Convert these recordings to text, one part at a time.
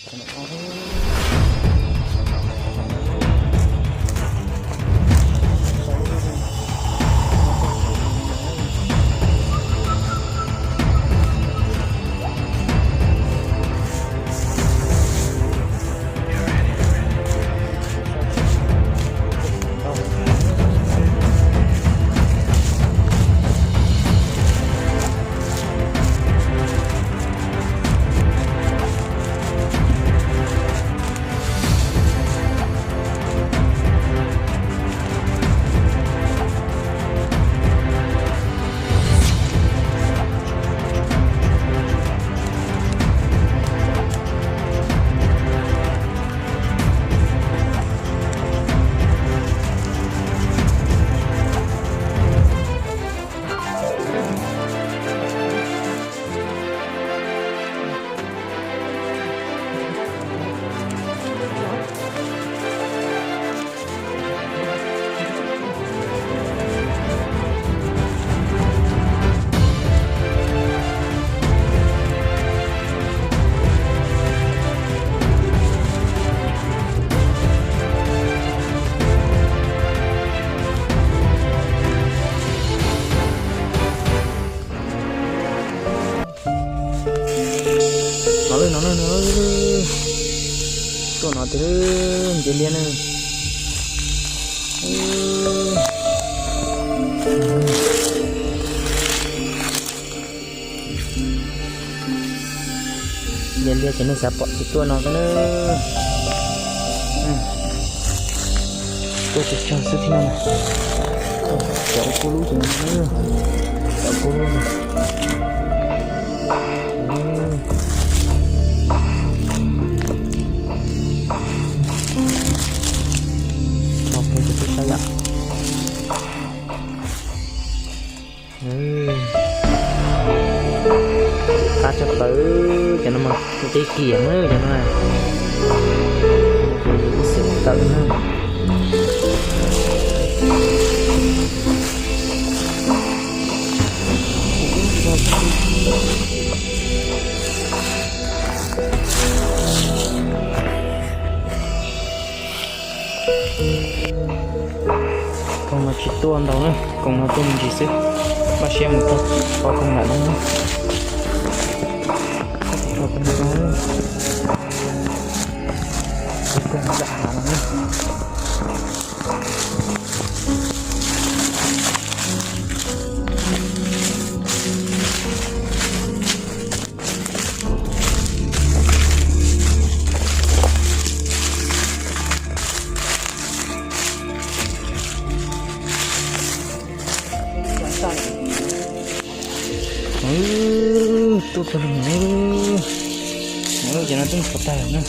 No lawm, no lawm, no lawm. Tuaj no tiag, nce liab na. Nce liab ces nej xav pom ces tuaj no xwb na. Tuaj tsawg tsawg xwb thiab no. Cov ua kub lub ces no, cov ua kub lub. Ok, tus tib sab yom. Qab tshaj plaws, cov no mas tus teb kiag na, cov no ib xeem tawm na. Koog no tsis tuaj ntau na, koog no tuaj me ntsis xwb. Npaj siab mus txog qhov koog nram no na. Txog koog no, koog nram hav no na. Tuaj tag lawm. Ces no twb nthuav tag lawm na.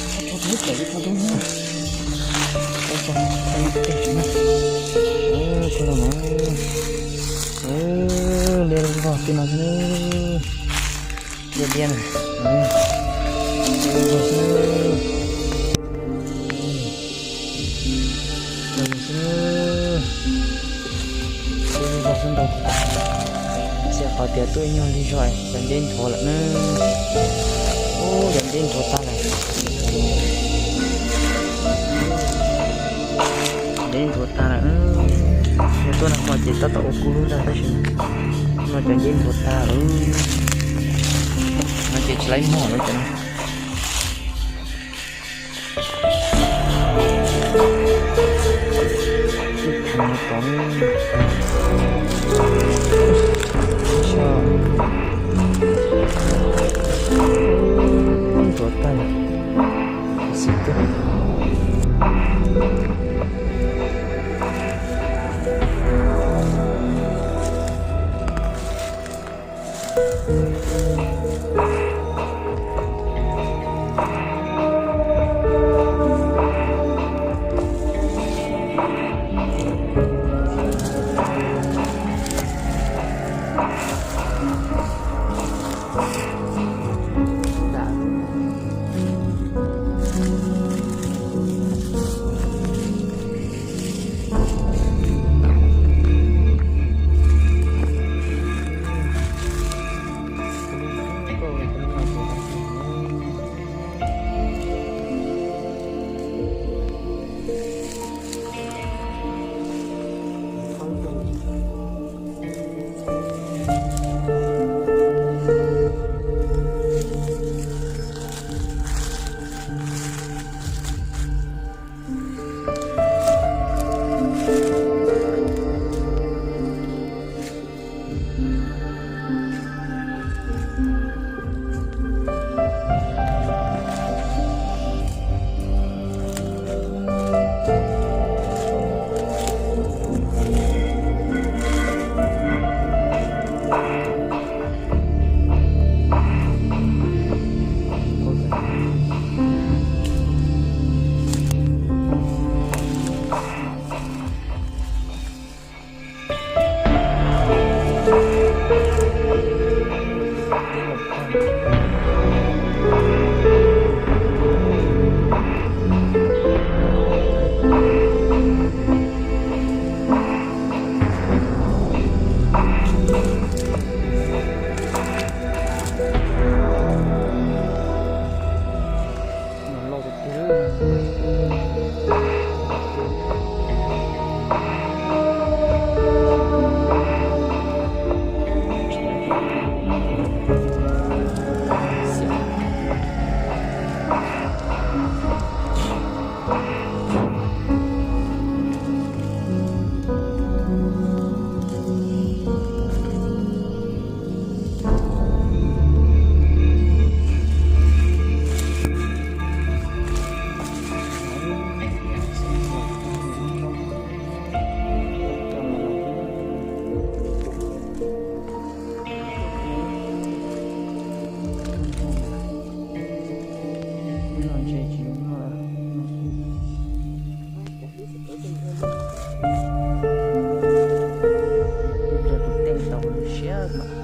Liab lub zog tej no xwb. Liab liab na. Xwb ntau, txhia qhov tias tuaj ib nyuag lig zog cov nceb nthuav lawm na. Ub, cov nceb nthuav tag lawm. Nceb nthuav tag lawm. Yog tuaj nag hmo ces tab tom ua kub lub ntag tab sis no cov nceb nthuav tag lawm. No ces tsis laib muag lawm cov no. Nthuav tag lawm. Xim tuaj. Tus teej tau lub siab mas.